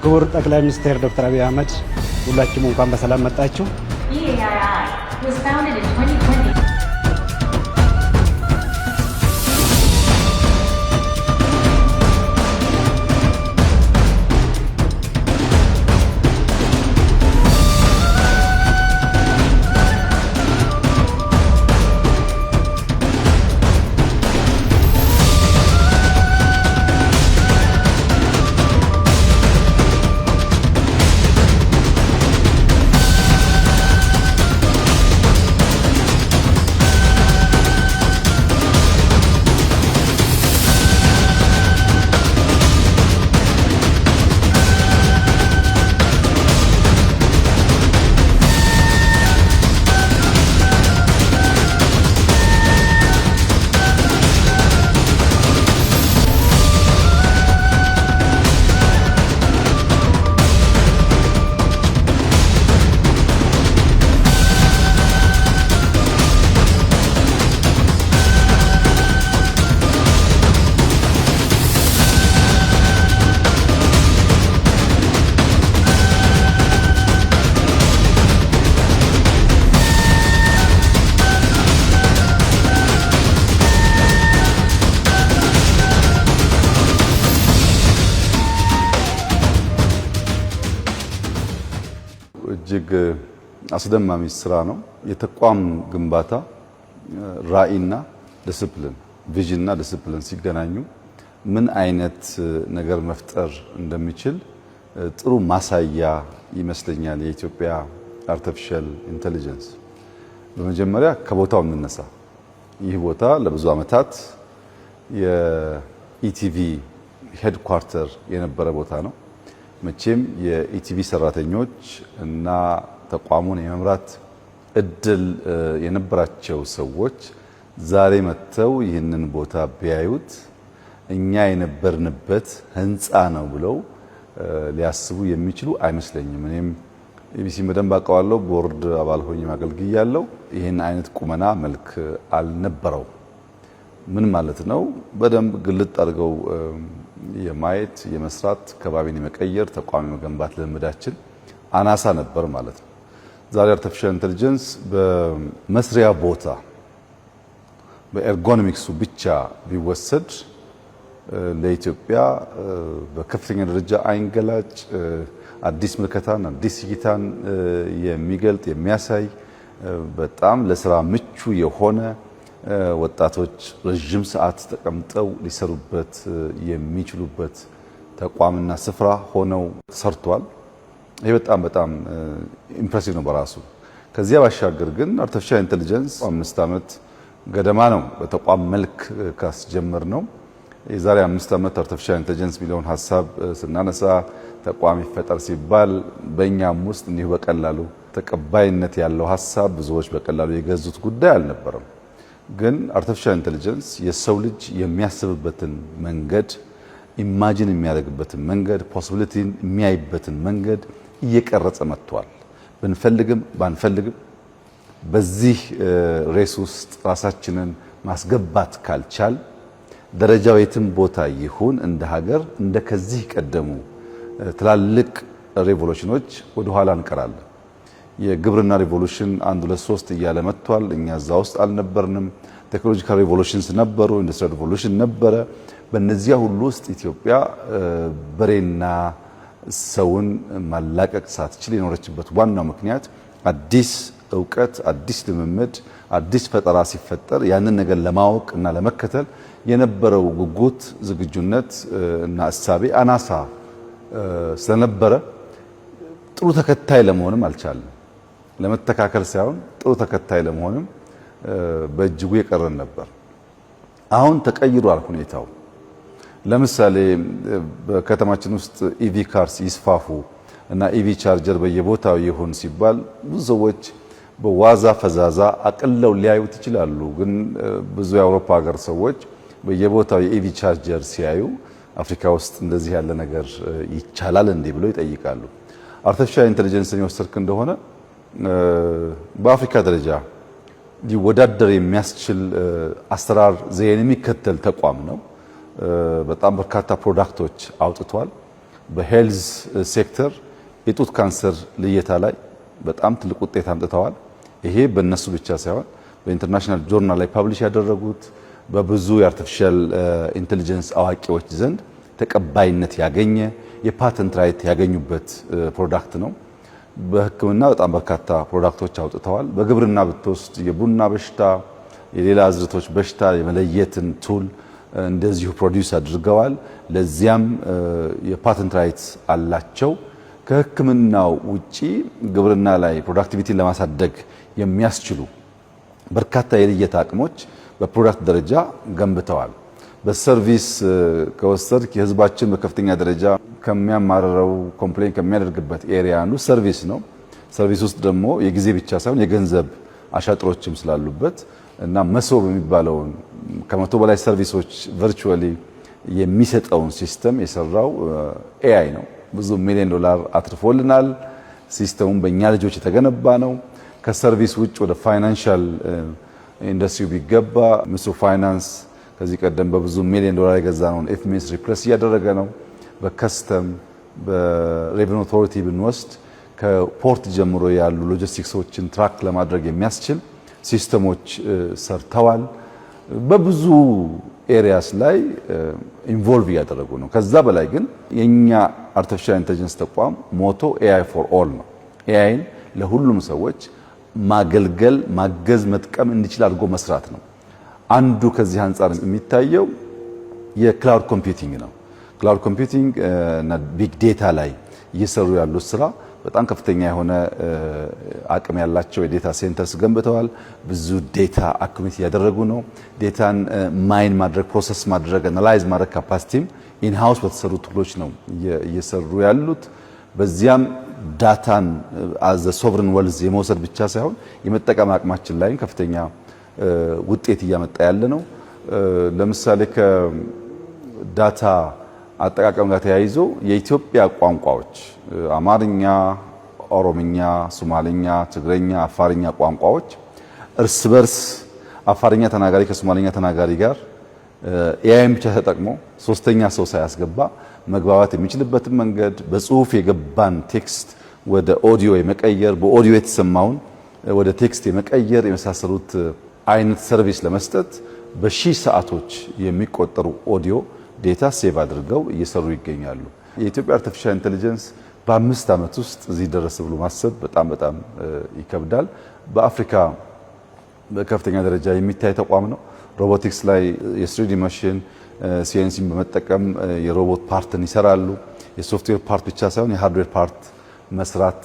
ክቡር ጠቅላይ ሚኒስትር ዶክተር አብይ አህመድ፣ ሁላችሁም እንኳን በሰላም መጣችሁ። BAII was founded in 2020. እጅግ አስደማሚ ስራ ነው። የተቋም ግንባታ ራዕይና ዲስፕሊን፣ vision ና ዲስፕሊን ሲገናኙ ምን አይነት ነገር መፍጠር እንደሚችል ጥሩ ማሳያ ይመስለኛል የኢትዮጵያ artificial intelligence። በመጀመሪያ ከቦታው እንነሳ። ይህ ቦታ ለብዙ ዓመታት የኢቲቪ headquarter የነበረ ቦታ ነው። መቼም የኢቲቪ ሰራተኞች እና ተቋሙን የመምራት እድል የነበራቸው ሰዎች ዛሬ መጥተው ይህንን ቦታ ቢያዩት እኛ የነበርንበት ህንፃ ነው ብለው ሊያስቡ የሚችሉ አይመስለኝም። እኔም ኢቢሲን በደንብ አውቀዋለሁ። ቦርድ አባል ሆኜም አገልግያለሁ። ይህን አይነት ቁመና መልክ አልነበረው። ምን ማለት ነው? በደንብ ግልጥ አድርገው የማየት፣ የመስራት፣ ከባቢን የመቀየር፣ ተቋም የመገንባት ልምዳችን አናሳ ነበር ማለት ነው። ዛሬ artificial intelligence በመስሪያ ቦታ በ ergonomics ኡ ብቻ ቢወሰድ ለኢትዮጵያ በከፍተኛ ደረጃ አይን ገላጭ፣ አዲስ ምልከታን፣ አዲስ እይታን የሚገልጥ፣ የሚያሳይ፣ በጣም ለስራ ምቹ የሆነ፣ ወጣቶች ረዥም ሰዓት ተቀምጠው ሊሰሩበት የሚችሉበት ተቋምና ስፍራ ሆነው ሰርቷል። ይህ በጣም በጣም impressive ነው በራሱ። ከዚያ ባሻገር ግን artificial intelligence 5 ዓመት ገደማ ነው በተቋም መልክ ካስጀመርነው። የዛሬ 5 ዓመት artificial intelligence የሚለውን ሀሳብ ስናነሳ፣ ተቋም ይፈጠር ሲባል በእኛም ውስጥ እንዲሁ በቀላሉ ተቀባይነት ያለው ሀሳብ፣ ብዙዎች በቀላሉ የገዙት ጉዳይ አልነበረም። ግን artificial intelligence የሰው ልጅ የሚያስብበትን መንገድ፣ imagine የሚያደርግበትን መንገድ፣ possibility ን የሚያይበትን መንገድ እየቀረጸ መጥቷል። ብንፈልግም ባንፈልግም በዚህ race ውስጥ ራሳችንን ማስገባት ካልቻልን ደረጃው የትም ቦታ ይሁን እንደ ሀገር እንደ ከዚህ ቀደሙ ትላልቅ revolution ኖች ወደ ኋላ እንቀራለን። የግብርና revolution አንድ፣ ሁለት፣ ሶስት እያለ መጥቷል። እኛ እዛ ውስጥ አልነበርንም። Technological revolutions ነበሩ፣ industrial revolution ነበረ። በእነዚያ ሁሉ ውስጥ ኢትዮጵያ በሬና ሰውን ማላቀቅ ሳትችል የኖረችበት ዋናው ምክንያት አዲስ እውቀት፣ አዲስ ልምምድ፣ አዲስ ፈጠራ ሲፈጠር ያንን ነገር ለማወቅ እና ለመከተል የነበረው ጉጉት፣ ዝግጁነት እና እሳቤ አናሳ ስለነበረ ጥሩ ተከታይ ለመሆንም አልቻልንም። ለመተካከል ሳይሆን ጥሩ ተከታይ ለመሆንም በእጅጉ የቀረን ነበር። አሁን ተቀይሯል ሁኔታው። ለምሳሌ በከተማችን ውስጥ EV cars ይስፋፉ እና EV charger በየቦታው ይሁን ሲባል ብዙ ሰዎች በዋዛ ፈዛዛ አቅለው ሊያዩት ይችላሉ። ግን ብዙ የአውሮፓ ሀገር ሰዎች በየቦታው የ EV charger ሲያዩ አፍሪካ ውስጥ እንደዚህ ያለ ነገር ይቻላል እንዴ ብለው ይጠይቃሉ። Artificial intelligence ን የወሰድክ እንደሆነ በአፍሪካ ደረጃ ሊወዳደር የሚያስችል አሰራር ዘዬን የሚከተል ተቋም ነው። በጣም በርካታ product ኦች አውጥቷል። በ health sector የጡት ካንሰር ልየታ ላይ በጣም ትልቅ ውጤት አምጥተዋል። ይሄ በእነሱ ብቻ ሳይሆን በ international journal ላይ publish ያደረጉት፣ በብዙ የ artificial intelligence አዋቂዎች ዘንድ ተቀባይነት ያገኘ፣ የ patent right ያገኙበት product ነው። በሕክምና በጣም በርካታ product ኦች አውጥተዋል። በግብርና ብትወስድ የቡና በሽታ፣ የሌላ አዝርዕቶች በሽታ የመለየትን tool እንደዚሁ produce አድርገዋል። ለዚያም የ patent right አላቸው። ከሕክምናው ውጪ ግብርና ላይ productivity ን ለማሳደግ የሚያስችሉ በርካታ የልየታ አቅሞች በ product ደረጃ ገንብተዋል። በ service ከወሰድክ የህዝባችን በከፍተኛ ደረጃ ከሚያማርረው፣ complain ከሚያደርግበት area አንዱ service ነው። Service ውስጥ ደግሞ የጊዜ ብቻ ሳይሆን የገንዘብ አሻጥሮችም ስላሉበት እና መሶብ የሚባለውን 100 በላይ service ኦች virtually የሚሰጠውን system የሰራው AI ነው። ብዙ ሚሊዮን ዶላር አትርፎልናል። System ኡም በእኛ ልጆች የተገነባ ነው። ከ service ውጭ ወደ financial industry ቢገባ መሶብ ፋይናንስ ከዚህ ቀደም በብዙ ሚሊዮን ዶላር የገዛነውን IFMIS replace እያደረገ ነው። በ custom፣ በ revenue authority ብንወስድ ከ port ጀምሮ ያሉ logistics ኦችን track ለማድረግ የሚያስችል system ኦች ሰርተዋል። በብዙ areas ላይ involve እያደረጉ ነው። ከዛ በላይ ግን የኛ artificial intelligence ተቋም motto AI for all ነው። AI ን ለሁሉም ሰዎች ማገልገል፣ ማገዝ፣ መጥቀም እንዲችል አድርጎ መስራት ነው። አንዱ ከዚህ አንጻር የሚታየው የ cloud computing ነው። Cloud computing እና big data ላይ እየሰሩ ያሉት ስራ በጣም ከፍተኛ የሆነ አቅም ያላቸው የ data centers ገንብተዋል። ብዙ data accumulate እያደረጉ ነው። Data ን mine ማድረግ፣ process ማድረግ፣ analyze ማድረግ capacity ም in-house በተሰሩ tool ኦች ነው እየሰሩ ያሉት። በዚያም data ን as a sovereign wealth የመውሰድ ብቻ ሳይሆን የመጠቀም አቅማችን ላይም ከፍተኛ ውጤት እያመጣ ያለ ነው። ለምሳሌ ከ data አጠቃቀም ጋር ተያይዞ የኢትዮጵያ ቋንቋዎች አማርኛ፣ ኦሮምኛ፣ ሶማልኛ፣ ትግረኛ፣ አፋርኛ ቋንቋዎች እርስ በርስ አፋርኛ ተናጋሪ ከሶማልኛ ተናጋሪ ጋር AI ን ብቻ ተጠቅሞ ሶስተኛ ሰው ሳያስገባ መግባባት የሚችልበትን መንገድ፣ በጽሁፍ የገባን text ወደ ኦዲዮ የመቀየር፣ በኦዲዮ የተሰማውን ወደ text የመቀየር የመሳሰሉት አይነት service ለመስጠት በሺህ ሰዓቶች የሚቆጠሩ audio data save አድርገው እየሰሩ ይገኛሉ። የኢትዮጵያ artificial intelligence በ5 ዓመት ውስጥ እዚህ ደረሰ ብሎ ማሰብ በጣም በጣም ይከብዳል። በአፍሪካ በከፍተኛ ደረጃ የሚታይ ተቋም ነው። ሮቦቲክስ ላይ የ 3D machine፣ CNC ን በመጠቀም የሮቦት part ን ይሰራሉ። የ software part ብቻ ሳይሆን የ hardware part መስራት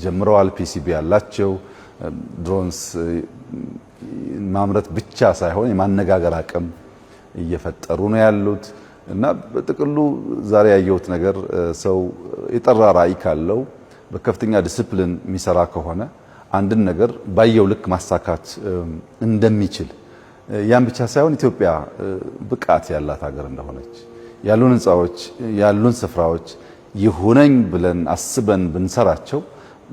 ጀምረዋል። PCB ያላቸው drones ማምረት ብቻ ሳይሆን የማነጋገር አቅም እየፈጠሩ ነው ያሉት። እና በጥቅሉ ዛሬ ያየሁት ነገር ሰው የጠራ ራዕይ ካለው፣ በከፍተኛ ዲስፕሊን የሚሰራ ከሆነ አንድን ነገር ባየው ልክ ማሳካት እንደሚችል፣ ያን ብቻ ሳይሆን ኢትዮጵያ ብቃት ያላት ሀገር እንደሆነች፣ ያሉን ህንፃዎች፣ ያሉን ስፍራዎች ይሁነኝ ብለን አስበን ብንሰራቸው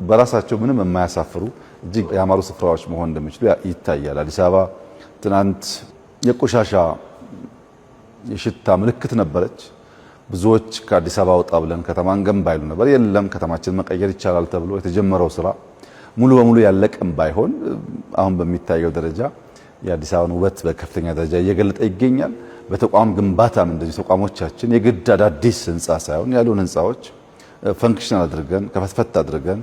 በራሳቸው ምንም የማያሳፍሩ እጅግ ያማሩ ስፍራዎች መሆን እንደሚችሉ ይታያል። አዲስ አበባ ትናንት የቆሻሻ የሽታ ምልክት ነበረች። ብዙዎች ከአዲስ አበባ ወጣ ብለን ከተማን ገንባ ይሉ ነበር። የለም፣ ከተማችን መቀየር ይቻላል ተብሎ የተጀመረው ስራ ሙሉ በሙሉ ያለቀም ባይሆን አሁን በሚታየው ደረጃ የአዲስ አበባን ውበት በከፍተኛ ደረጃ እየገለጠ ይገኛል። በተቋም ግንባታም እንደዚህ ተቋሞቻችን የግድ አዳዲስ ህንፃ ሳይሆን ያሉን ህንፃዎች functional አድርገን፣ ከፈትፈት አድርገን፣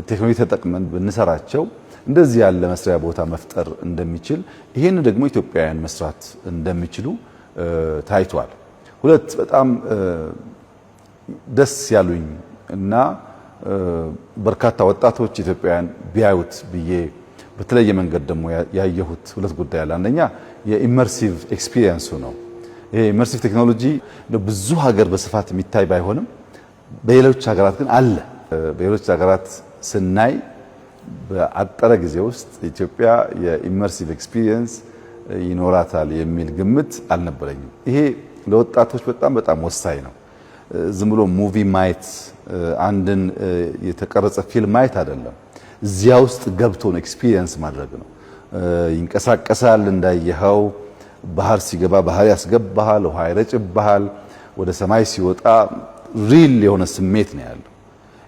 ቴክኖሎጂ ተጠቅመን ብንሰራቸው እንደዚህ ያለ መስሪያ ቦታ መፍጠር እንደሚችል፣ ይህን ደግሞ ኢትዮጵያውያን መስራት እንደሚችሉ ታይቷል። ሁለት በጣም ደስ ያሉኝ እና በርካታ ወጣቶች ኢትዮጵያውያን ቢያዩት ብዬ በተለየ መንገድ ደግሞ ያየሁት ሁለት ጉዳይ አለ። አንደኛ የ immersive experience ኡ ነው። ይሄ immersive ቴክኖሎጂ ብዙ ሀገር በስፋት የሚታይ ባይሆንም በሌሎች ሀገራት ግን አለ። በሌሎች ሀገራት ስናይ በአጠረ ጊዜ ውስጥ ኢትዮጵያ የ immersive experience ይኖራታል የሚል ግምት አልነበረኝም። ይሄ ለወጣቶች በጣም በጣም ወሳኝ ነው። ዝም ብሎ movie ማየት፣ አንድን የተቀረጸ ፊልም ማየት አይደለም። እዚያ ውስጥ ገብቶ ነው experience ማድረግ ነው። ይንቀሳቀሳል፣ እንዳየኸው ባህር ሲገባ ባህር ያስገባሃል፣ ውሃ ይረጭብሃል። ወደ ሰማይ ሲወጣ Real የሆነ ስሜት ነው ያለው።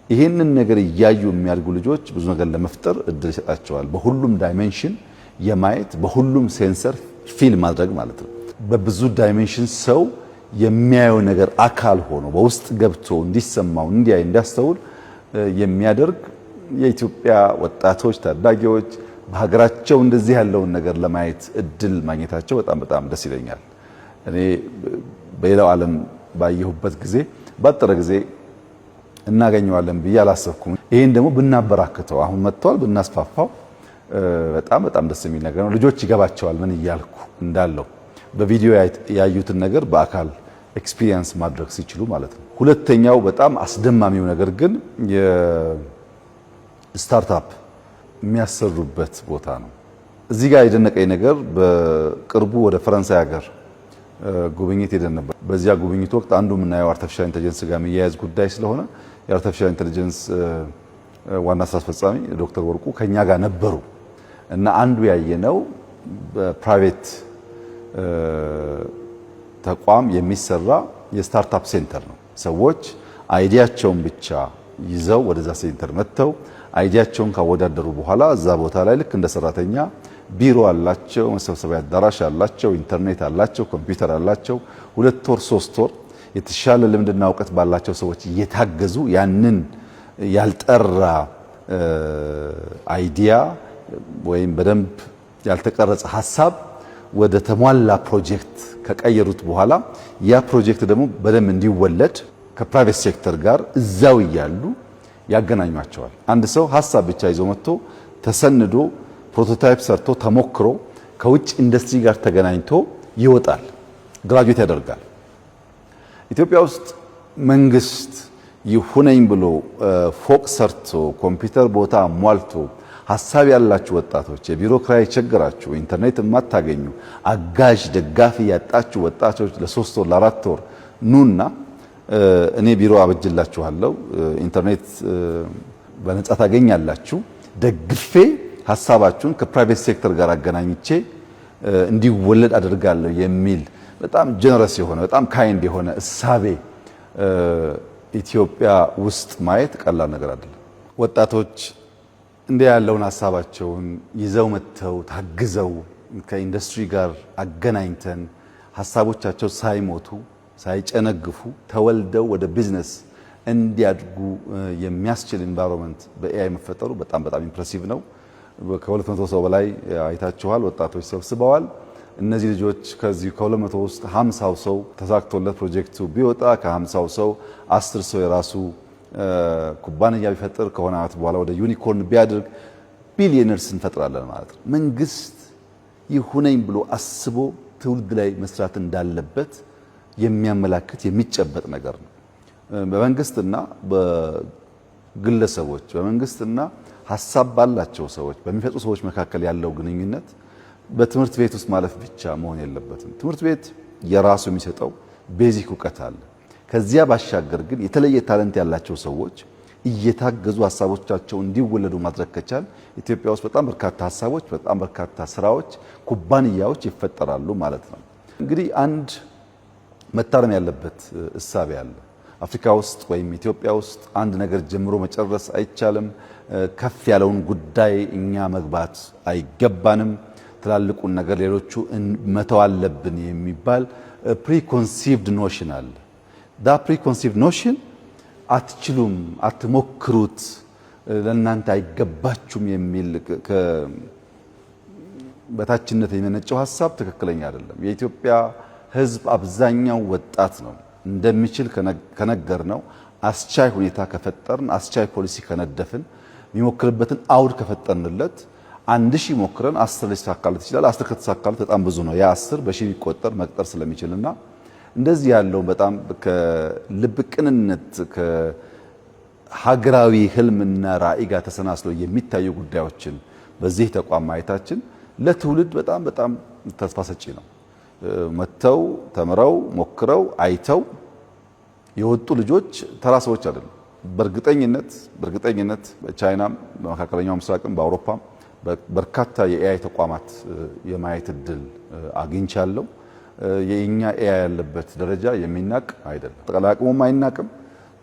ይህንን ነገር እያዩ የሚያድጉ ልጆች ብዙ ነገር ለመፍጠር እድል ይሰጣቸዋል። በሁሉም dimension የማየት፣ በሁሉም sensor feel ማድረግ ማለት ነው። በብዙ dimension ሰው የሚያየው ነገር አካል ሆኖ በውስጥ ገብቶ እንዲሰማው፣ እንዲያይ፣ እንዲያስተውል የሚያደርግ፣ የኢትዮጵያ ወጣቶች ታዳጊዎች በሀገራቸው እንደዚህ ያለውን ነገር ለማየት እድል ማግኘታቸው በጣም በጣም ደስ ይለኛል። እኔ በሌላው ዓለም ባየሁበት ጊዜ ባጠረ ጊዜ እናገኘዋለን ብዬ አላሰብኩም። ይህን ደግሞ ብናበራክተው፣ አሁን መጥተዋል፣ ብናስፋፋው በጣም በጣም ደስ የሚል ነገር ነው። ልጆች ይገባቸዋል ምን እያልኩ እንዳለው፣ በቪዲዮ ያዩትን ነገር በአካል experience ማድረግ ሲችሉ ማለት ነው። ሁለተኛው በጣም አስደማሚው ነገር ግን የ startup የሚያሰሩበት ቦታ ነው። እዚህ ጋር የደነቀኝ ነገር በቅርቡ ወደ ፈረንሳይ ሀገር ጉብኝት ሄደን ነበር። በዚያ ጉብኝት ወቅት አንዱ የምናየው artificial intelligence ጋር የሚያያዝ ጉዳይ ስለሆነ የ artificial intelligence ዋና ስራ አስፈጻሚ ዶክተር ወርቁ ከኛ ጋር ነበሩ እና አንዱ ያየነው በ private ተቋም የሚሰራ የ startup center ነው። ሰዎች idea ቸውን ብቻ ይዘው ወደዛ center መጥተው idea ቸውን ካወዳደሩ በኋላ እዛ ቦታ ላይ ልክ እንደ ሰራተኛ ቢሮ አላቸው፣ መሰብሰቢያ አዳራሽ አላቸው፣ ኢንተርኔት አላቸው፣ ኮምፒውተር አላቸው። 2 ወር 3 ወር የተሻለ ልምድና እውቀት ባላቸው ሰዎች እየታገዙ ያንን ያልጠራ idea ወይም በደንብ ያልተቀረጸ ሀሳብ ወደ ተሟላ ፕሮጀክት ከቀየሩት በኋላ ያ ፕሮጀክት ደግሞ በደንብ እንዲወለድ ከ private sector ጋር እዛው እያሉ ያገናኟቸዋል። አንድ ሰው ሀሳብ ብቻ ይዞ መጥቶ ተሰንዶ prototype ሰርቶ ተሞክሮ ከውጭ ኢንዱስትሪ ጋር ተገናኝቶ ይወጣል፣ graduate ያደርጋል። ኢትዮጵያ ውስጥ መንግስት ይሁነኝ ብሎ ፎቅ ሰርቶ፣ ኮምፒውተር ቦታ ሟልቶ፣ ሀሳብ ያላችሁ ወጣቶች፣ የቢሮ ክራይ የቸገራችሁ፣ ኢንተርኔት የማታገኙ፣ አጋዥ ደጋፊ ያጣችሁ ወጣቶች ለ3 ወር ለ4 ወር ኑና እኔ ቢሮ አበጅላችኋለሁ፣ ኢንተርኔት በነጻ ታገኛላችሁ፣ ደግፌ ሀሳባችሁን ከ private sector ጋር አገናኝቼ እንዲወለድ አደርጋለሁ የሚል በጣም generous የሆነ፣ በጣም kind የሆነ እሳቤ ኢትዮጵያ ውስጥ ማየት ቀላል ነገር አይደለም። ወጣቶች እንዲህ ያለውን ሀሳባቸውን ይዘው መጥተው ታግዘው ከኢንዱስትሪ ጋር አገናኝተን ሀሳቦቻቸው ሳይሞቱ ሳይጨነግፉ ተወልደው ወደ ቢዝነስ እንዲያድጉ የሚያስችል environment በ AI መፈጠሩ በጣም በጣም impressive ነው። ከ200 ሰው በላይ አይታችኋል። ወጣቶች ሰብስበዋል። እነዚህ ልጆች ከዚህ ከ200 ውስጥ 50 ሰው ተሳክቶለት ፕሮጀክቱ ቢወጣ፣ ከ50 ሰው 10 ሰው የራሱ ኩባንያ ቢፈጥር፣ ከሆነ ዓመት በኋላ ወደ unicorn ቢያድግ billionaires እንፈጥራለን ማለት ነው። መንግስት ይሁነኝ ብሎ አስቦ ትውልድ ላይ መስራት እንዳለበት የሚያመላክት የሚጨበጥ ነገር ነው። በመንግስትና በግለሰቦች፣ በመንግስትና ሀሳብ ባላቸው ሰዎች፣ በሚፈጥሩ ሰዎች መካከል ያለው ግንኙነት በትምህርት ቤት ውስጥ ማለፍ ብቻ መሆን የለበትም። ትምህርት ቤት የራሱ የሚሰጠው basic እውቀት አለ። ከዚያ ባሻገር ግን የተለየ talent ያላቸው ሰዎች እየታገዙ ሀሳቦቻቸው እንዲወለዱ ማድረግ ከቻል ኢትዮጵያ ውስጥ በጣም በርካታ ሀሳቦች፣ በጣም በርካታ ስራዎች፣ ኩባንያዎች ይፈጠራሉ ማለት ነው። እንግዲህ አንድ መታረም ያለበት እሳቤ አለ። አፍሪካ ውስጥ ወይም ኢትዮጵያ ውስጥ አንድ ነገር ጀምሮ መጨረስ አይቻልም። ከፍ ያለውን ጉዳይ እኛ መግባት አይገባንም። ትላልቁን ነገር ሌሎቹ መተው አለብን የሚባል preconceived notion አለ። That preconceived notion አትችሉም፣ አትሞክሩት፣ ለእናንተ አይገባችሁም የሚል በታችነት የመነጨው ሀሳብ ትክክለኛ አይደለም። የኢትዮጵያ ሕዝብ አብዛኛው ወጣት ነው። እንደሚችል ከነገርነው፣ አስቻይ ሁኔታ ከፈጠርን፣ አስቻይ ፖሊሲ ከነደፍን፣ የሚሞክርበትን አውድ ከፈጠርንለት 1,000 ሞክረን 10 ሊሳካለት ይችላል። 10 ከተሳካለት በጣም ብዙ ነው። ያ 10 በሺህ ቢቆጠር መቅጠር ስለሚችልና እንደዚህ ያለው በጣም ከልብ ቅንነት ከሀገራዊ ህልምና ራዕይ ጋር ተሰናስለው የሚታዩ ጉዳዮችን በዚህ ተቋም ማየታችን ለትውልድ በጣም በጣም ተስፋ ሰጪ ነው። መጥተው ተምረው ሞክረው አይተው የወጡ ልጆች ተራ ሰዎች አይደሉም። በእርግጠኝነት በቻይናም በመካከለኛው ምስራቅም በአውሮፓም በርካታ የ AI ተቋማት የማየት እድል አግኝቻለሁ። የእኛ AI ያለበት ደረጃ የሚናቅ አይደለም። ጠቅላላ አቅሙም አይናቅም።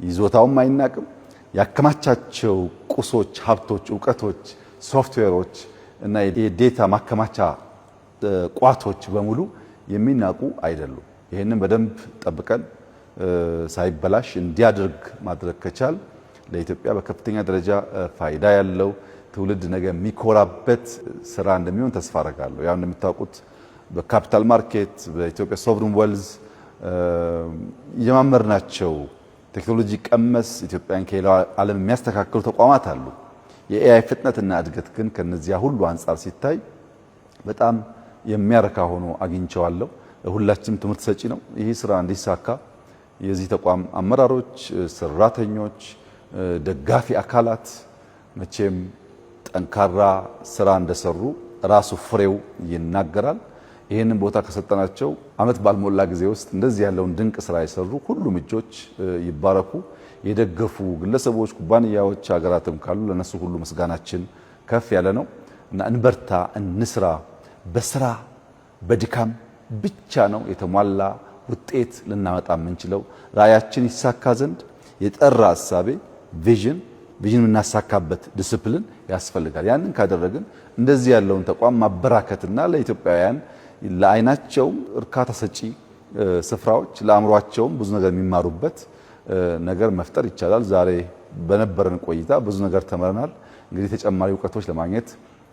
ይዞታውም አይናቅም። ያከማቻቸው ቁሶች፣ ሀብቶች፣ እውቀቶች፣ ሶፍትዌሮች እና የ data ማከማቻ ቋቶች በሙሉ የሚናቁ አይደሉም። ይህንን በደንብ ጠብቀን ሳይበላሽ እንዲያደርግ ማድረግ ከቻል ለኢትዮጵያ በከፍተኛ ደረጃ ፋይዳ ያለው፣ ትውልድ ነገ የሚኮራበት ስራ እንደሚሆን ተስፋ አረጋለሁ። ያው እንደምታውቁት በ capital market፣ በኢትዮጵያ sovereign wealth የጀማመርናቸው ቴክኖሎጂ ቀመስ፣ ኢትዮጵያን ከሌላው ዓለም የሚያስተካክሉ ተቋማት አሉ። የ AI ፍጥነትና እድገት ግን ከነዚያ ሁሉ አንጻር ሲታይ በጣም የሚያረካ ሆኖ አግኝቼዋለሁ። ሁላችንም ትምህርት ሰጪ ነው። ይህ ስራ እንዲሳካ የዚህ ተቋም አመራሮች፣ ሰራተኞች፣ ደጋፊ አካላት መቼም ጠንካራ ስራ እንደሰሩ ራሱ ፍሬው ይናገራል። ይህንን ቦታ ከሰጠናቸው ዓመት ባልሞላ ጊዜ ውስጥ እንደዚህ ያለውን ድንቅ ስራ የሰሩ ሁሉም እጆች ይባረኩ። የደገፉ ግለሰቦች፣ ኩባንያዎች፣ ሀገራትም ካሉ ለነሱ ሁሉ ምስጋናችን ከፍ ያለ ነው እና እንበርታ፣ እንስራ። በስራ በድካም ብቻ ነው የተሟላ ውጤት ልናመጣ የምንችለው። ራዕያችን ይሳካ ዘንድ የጠራ እሳቤ፣ vision የምናሳካበት ዲስፕሊን ያስፈልጋል። ያንን ካደረግን እንደዚህ ያለውን ተቋም ማበራከትና ለኢትዮጵያውያን ለአይናቸውም እርካታ ሰጪ ስፍራዎች፣ ለአእምሯቸውም ብዙ ነገር የሚማሩበት ነገር መፍጠር ይቻላል። ዛሬ በነበረን ቆይታ ብዙ ነገር ተምረናል። እንግዲህ ተጨማሪ እውቀቶች ለማግኘት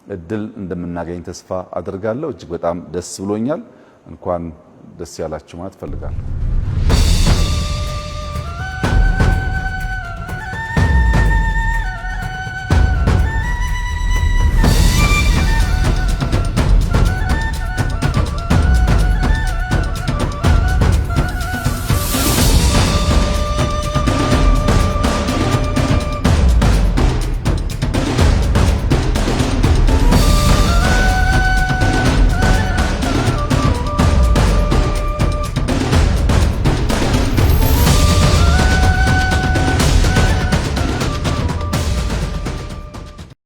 እድል እንደምናገኝ ተስፋ አድርጋለሁ። እጅግ በጣም ደስ ብሎኛል። እንኳን ደስ ያላችሁ ማለት እፈልጋለሁ።